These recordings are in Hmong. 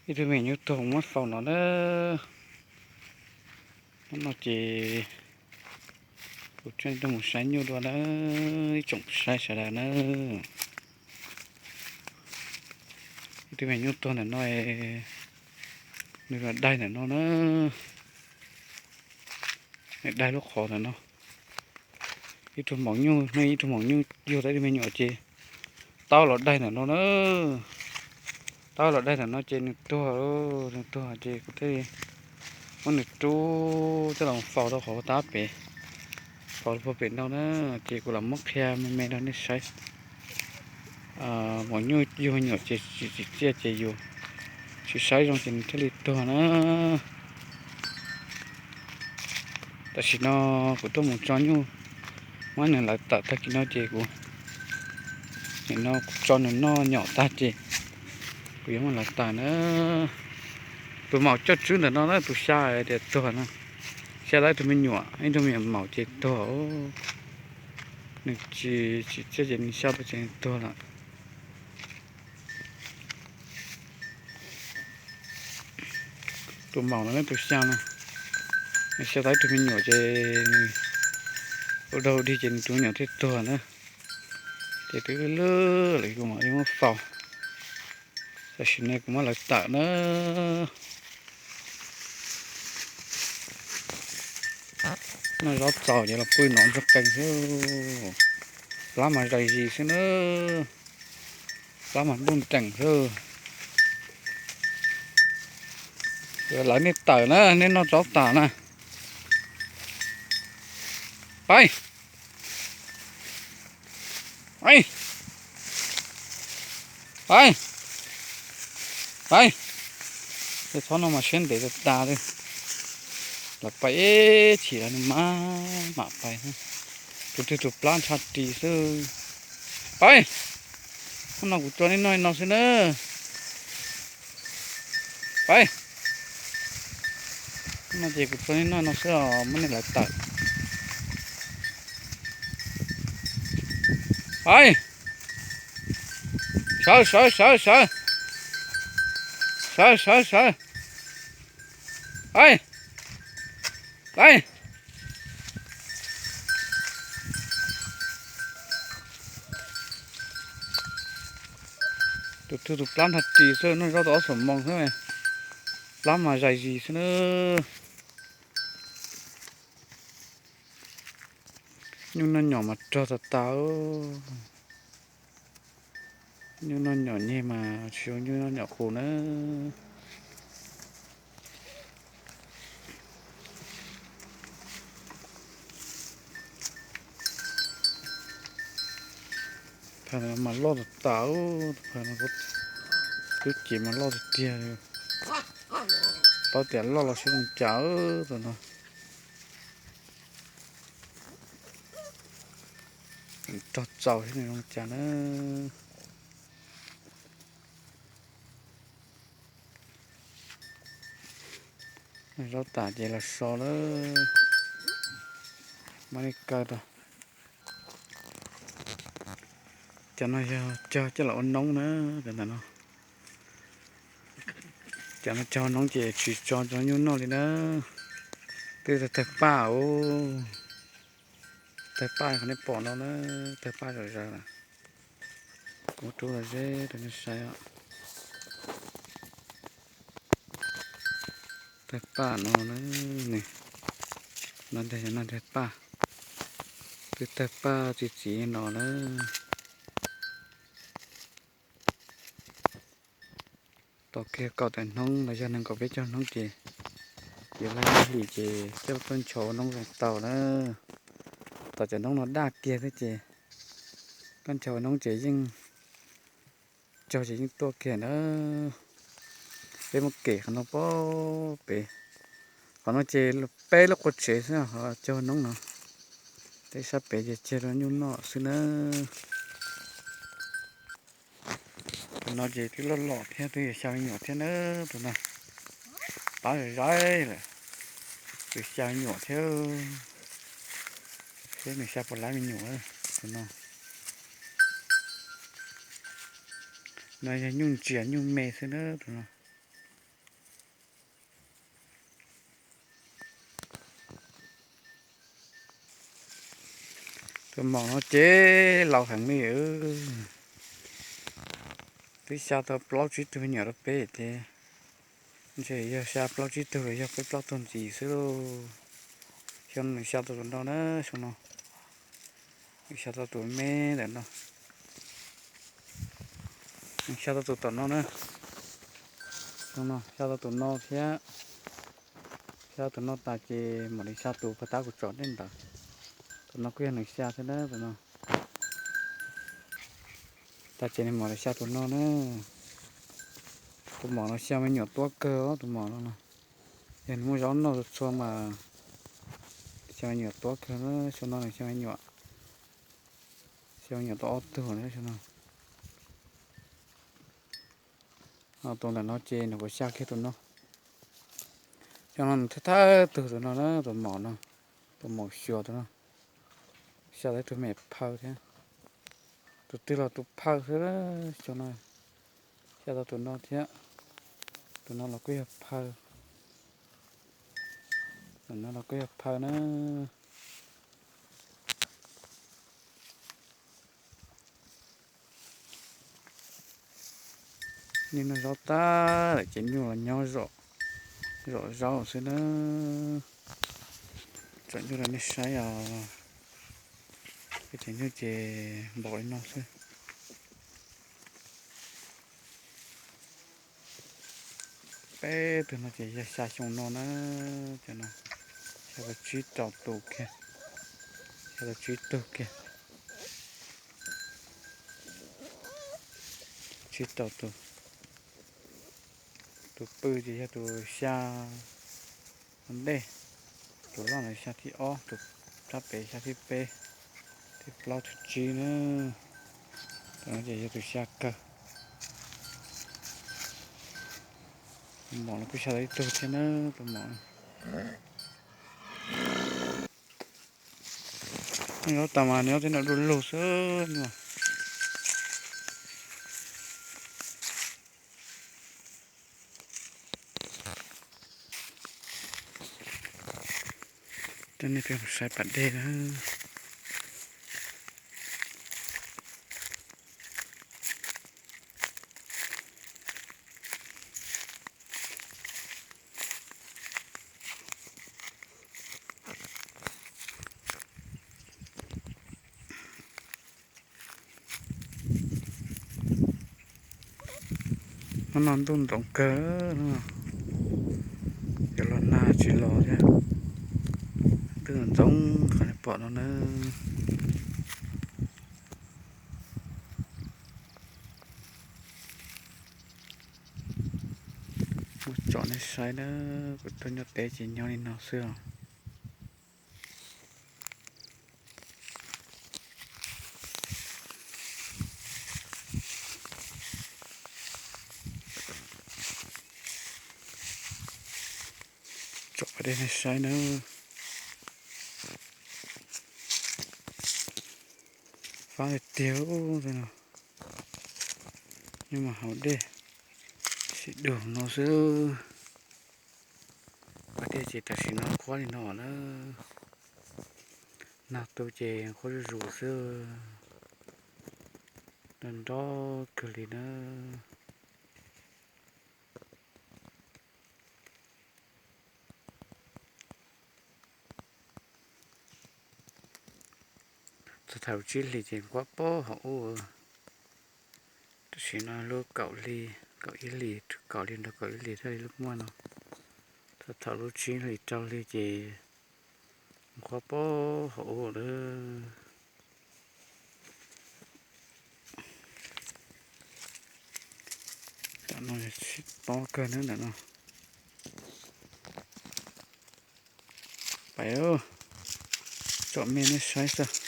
Ib tug me nyuam nyuj tuag muab faus no na. Hnub no ces kuv coj nej tuaj mus saib nyuj dua na, ib tsoom saib sawv daws na. Ib tug me nyuam nyuj tuag ntawm no, nws los daig ntawm no na. Nws daig lub qhov ntawm no. Ib tug maum nyuj, ib tug maum nyuj yug tau ib tug me nyuam ces tau los daig ntawm no na. Tau los daig ntawm no ces nws tuag, nws tuag ces kuv thiaj li muab nws rub coj los faus rau qhov tab pem, faus rau pem no na. Ces kuv los muab qhia me me rau nej saib. Maum nyuj yug me nyuam ces tsis tsim txiaj ces yus tsis saib zoo ces nws thiaj li tuag na. Tam sim no kuv tuaj mus tso nyuj, muab nws lawv tawm tag kis no ces kuv, nim no kuv tso nws noj nyom tag ces kuv yuav muab lawv tawm na. Tus maum coj tswb ntawm no na, tus xya tias tuag no, xya tau ib tug me nyuam, ib tug me nyuam maum ces tuag. Nws tsis tsim txiaj ces nws xya tau ces nws tuag lawm. Tus maum no, tus xya no, nws xya tau ib tug me nyuam ces nws ua dog dig ces nws tus me nyuam thiaj tuag na. Ces twb lwj lawm kuv mam li muab faus. Tam sim no kuv muab lawv tawm na. Noj zaub txaus ces los pw nov ntsuag qees xwb. Plab mas zais zis xwb na. Plab mas ntuj nreem xwb. Lawv nej tawm na, nej noj zaub tas na. Pais, pais, pais, pais. Tej txhob no mas siab ntev tas tas li. Lawv pais ib chim los nws mam mam pais. Tus twg tus plab ntsha ris xwb. Pais, hnub no kuv tso nej noj no xwb na. Pais, hnub no ces kuv tso nej noj no xwb os, muab nej lawv tawm. Pais, sawv sawv sawv sawv, sawv sawv sawv, pais, pais. Tus twg tus plab ntsha ris xwb, noj zaub tau ob xuab moos xwb, plab mas zais zis xwb na. Nyuj noj nyom mas rog tas tas. Nyuj noj nyom nyeg mas tsis zoo nyuj noj nyom qus na. Phaj no mas loj tas tas, phaj no twb ces mas loj tiag tiag. Paub tias loj los siab zoo cas tus no. Rog txaus thiab nws zoo cas na. Zaub tas ces los so lawm. Muab nej kaw rau. Cov no yog cog coj los ua noob na, cov ntawm no. Cov no cog noob ces tsis tso rau nyuj noj li na. Twb tawg paj os. Tawg paj qhov nej pom no na, tawg paj zom zaws lawm. Kuv rub los ze rau nej saib os. Tawg paj no na, no ntag, no ntag paj. Twb tawg paj txi txiv no na. Tom kiag kaum tawm hnub los yog nees nkaum peb caug hnub ces yuav laij hli ces coj tuaj ncho ua noob zoo tau na. Tom cov noob no daj kiag thiab ces koj ncho ua noob ces yeej, cog ces yeej tuaj kiag na. Peb muab kem qhov no pem, qhov no ces peb lub qua tsev xwb, cog noob no. Tej sab pem ces cog rau nyuj noj xwb na. Tus no ces twb loj loj thiab, twb yuav xya me nyuam thiab na. Tus no plab zais zais lawm, twb xya me nyuam thiab. Seb nws xya puas lab me nyuam. Tus no, no yog nyuj ntsias nyuj me xwb na tus no. Maum no ces laus heev li. Twb xya tau plaub tsib tug me nyuam rau peb ces, ntshe yog xya plaub tsib tug los yog peb plaub tug ntxiv xwb lauj. Xyoo no nws xya tau tus no na, xyoo no nws xya tau tus me ntawm no. Nws xya tau tus tom no na. Xyoo no xya tau tus no thiab. Xya tus no tas ces mam li xya tus puag ta kuv tsom dej ntawd. Tus no kuj yog nws xya thiab na, tus no. Tas ces nws mam li xya tus no na. Tus maum no xya me nyuam tuab kawg os, tus maum no no. Yog nws muaj zaub noj txhua txhua mas xya me nyuam tuab kawg na, xyoo no nws xya me nyuam. Xya me nyuam tau ob tug na xyoo no. Ho tus ntawm no ces nws kuj xya kiag tus no. Xyoo no nws thawj thawj tug tus no na, tus maum no, tus maum xyuas tus no. Xya tau ib tug me phaw thiab. Tus twg los tus phaw xwb, xyoo no xya tau tus no thiab. Tus no los kuj yog phaw. Tus no los kuj yog phaw na. Nim no zaub tag lawm ces nyuj los nyob zom zaub xwb na. Tsom nyuj rau nej saib os. Peb cov nyuj ces npaum li no xwb. Peb tug no ces yog xya xyoo no na, cov no xya tau tsib rau tus kiag, xya tau tsib tug kiag, tsib rau tus. Tus pw ces yog tus xya ntej, tus loj no xya thib ob, tus sab pem xya thib peb, thib plaub thib tsib na. Tus no ces yog tus xya kawg. Tus maum no kuj xya tau ib tug thiab na, tus maum. Nyob tas mas nyob tej no du lug xwb no. Coj nej peb mus saib pas dej na. Hnub no ntuj ntxoov kawg, yuav los nag tsis los thiab. Ntuj ntxoov qhov nej pom no na. Muab tsom nej saib na, kuv tuaj nyob teb ces nyob li no xwb os. Tsom pas dej nej saib na. Fab tiag tiag no. Nyob mas haus dej, sim dua no xwb. Pas dej ces tam sim no qhuav li no na. Nag tu ces qhuav zuj zus xwb. Nrov nrov kawg li na. Txog thaum tsib hlis ces nqhuab pob hauv ub. Tam sim no lub kaum hli, kaum ib hlis, kaum hli nrog kaum ib hlis thiaj li lub muaj no. Txog thaum lub tsib hlis rau hli ces nqhuab pob hauv ub lawm. Tam no sib pob kawg na ntawm no. Pais, tsom me nej saib xwb.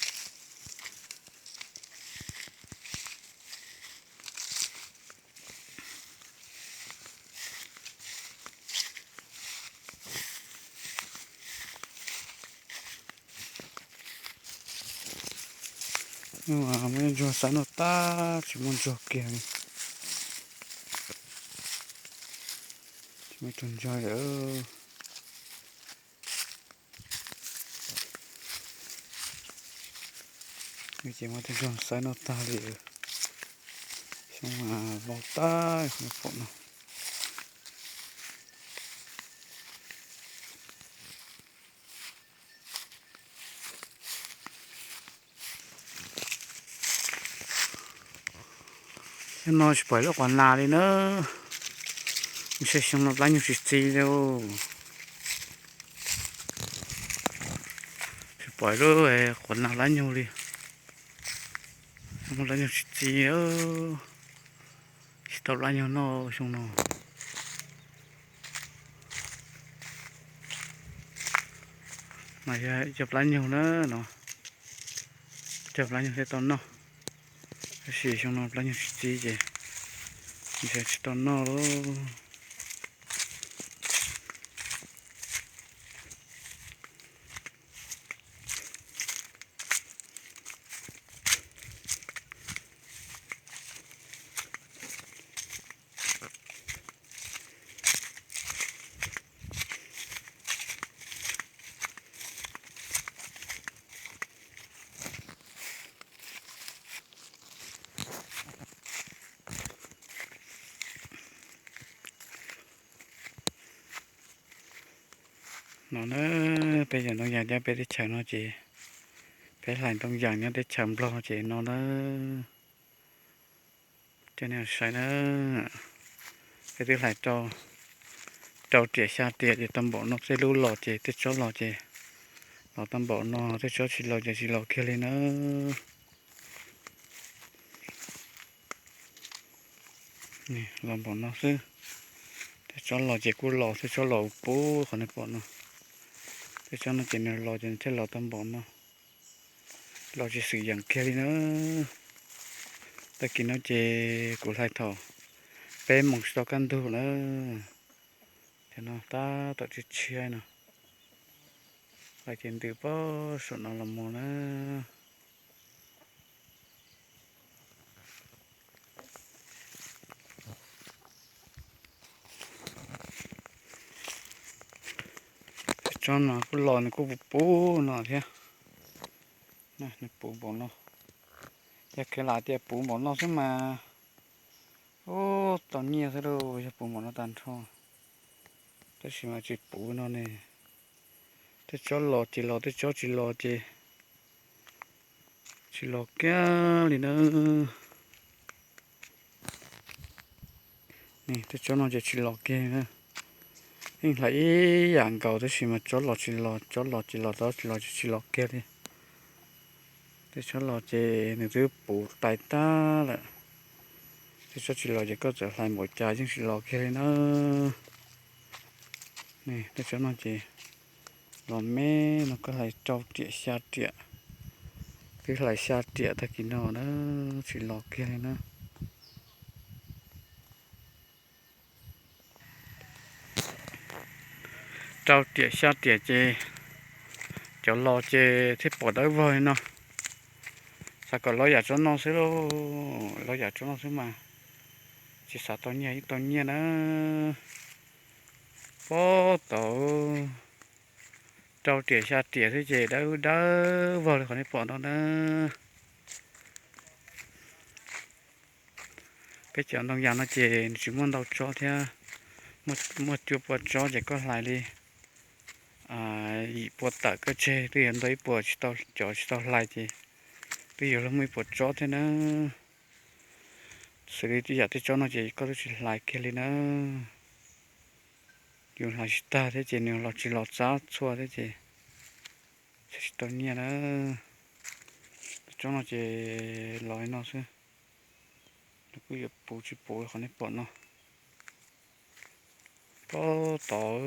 Muaj ntsuag xav noj tag tsis muaj ntsuag kiag li. Tsis muaj tus ntsuag lawm. Ces muab tej nroog saib noj tag li. Xyoo mas vau tag, pom no. Xyoo no tsis pom lub quav nas li na. Ntshe xyoo no plab nyuag tsis txi li. Tsis pom lub quav nas plab nyuag li. Plab nyuag tsis txi, tsis tau plab nyuag noj xyoo no. Mas yog cov plab nyuag na no, cov plab nyuag thiaj tau noj. Tab sis xyoo no plab nyuag tsis txi ces ntshe tsis tau noj lauj. No na, peb yog ntoo yas nyob peb teb chaws no ces peb hlais ntoo yas nyob teb chaws Nplog ces no na. Coj nej saib na, peb twb hlais rau riam xya riam ces tau npaum no, tej lub los ces tej tsob los ces los tau npaum no, tej tsob tsis los ces tsis los kiag li na. Los npaum no xwb, tej tsob los ces kuj los, tej tsob los puv qhov nej pom no. Tej tsob no ces nws los ces nws thiaj los tau npaum no, los tsis xwm yeem kiag li na. Tag kis no ces kuv hlais thaum peb moos tsis tau kaj ntug na. Cov no tab tom tshiab tshiab no, hlais ces ntws pog saum no los mus na. Tsob no kuj los nws kuj puv puv no thiab. Nws puv npaum no, yog kev lam tias puv npaum no xwb mas, ub, tau nyiaj xwb lauj, yog puv npaum no tag nrho. Tab sis mas tsis puv no ne, tej tsob los ces los, tej tsob tsis los ces tsis los kiag li na. Tej tsob no ces tsis los kiag li na. Yeej hlais ib yam nkaus tab sis mas tsob los tsis los, tsob los tsis los, tsob tsis los ces tsis los kiag li. Tej tsob los ces nws twb puv tais tag lawm. Tej tsob tsis los ces koj txawm hlais npaum cas yeej tsis los kiag li na. Tej tsob no ces los me no, koj hlais rau riam xya riam, twb hlais xya riam tag kis no na, tsis los kiag li na. Rau riam xya riam ces cov los ces thiaj pom dawb vog li no. Xav kom los yam tsob no xwb lauj, los yam tsob no xwb mas tsis xav tau nyiaj, yeej tau nyiaj na. Pob tau rau riam xya riam xwb ces dawb dawb vog li qhov nej pom no na. Peb cov ntoo yas no ces nws tsis muaj ntau tsob thiab, muaj cuaj pua tsob ces koj hlais li yim pua tawm koj tseg twb yuav ntau ib puas, tsis tau, cov tsis tau hlais ces twb yuav luag muaj ib puas tsob thiab na. Xws li yam tej tsob no ces koj twb tsis hlais kiag li na. Yus hlais tsis tag thiab ces nws los tsis los txab txhua thiab ces tsis tau nyiaj na. Tej tsob no ces los li no xwb, nws kuj yuav puv tsis puv qhov nej pom no. Pob tau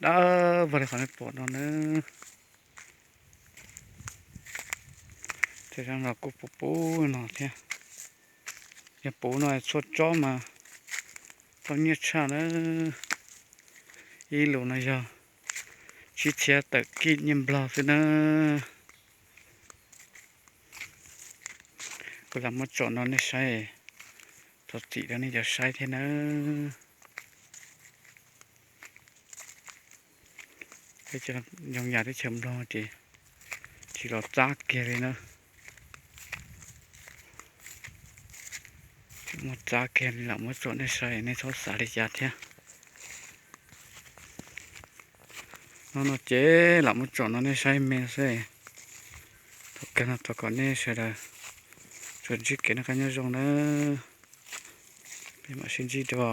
dawb vog li qhov nej pom no na. Tej no kuj puv puv no thiab. Yog puv no txhua tsob mas tau nyiaj tshaj na. Ib lus no yog tsib txhiab tawm kij nyiaj nplog xwb na. Kuv lam muab tsom no nej saib, thov txim rau nej cov saib thiab nawb. Peb cov ntoo yas teb chaws Nplog ces Tsis los txab kiag li na. Tsis muaj txab kiag li, lam muab tsom nej saib, nej txhob xav li cas thiab. No no ces lam muab tsom no nej saib me xwb. Thaum kawg no thov kom nej sawv daws tsuas ntsib kev noj qab nyob zoo nawb. Peb mam sib ntsib dua.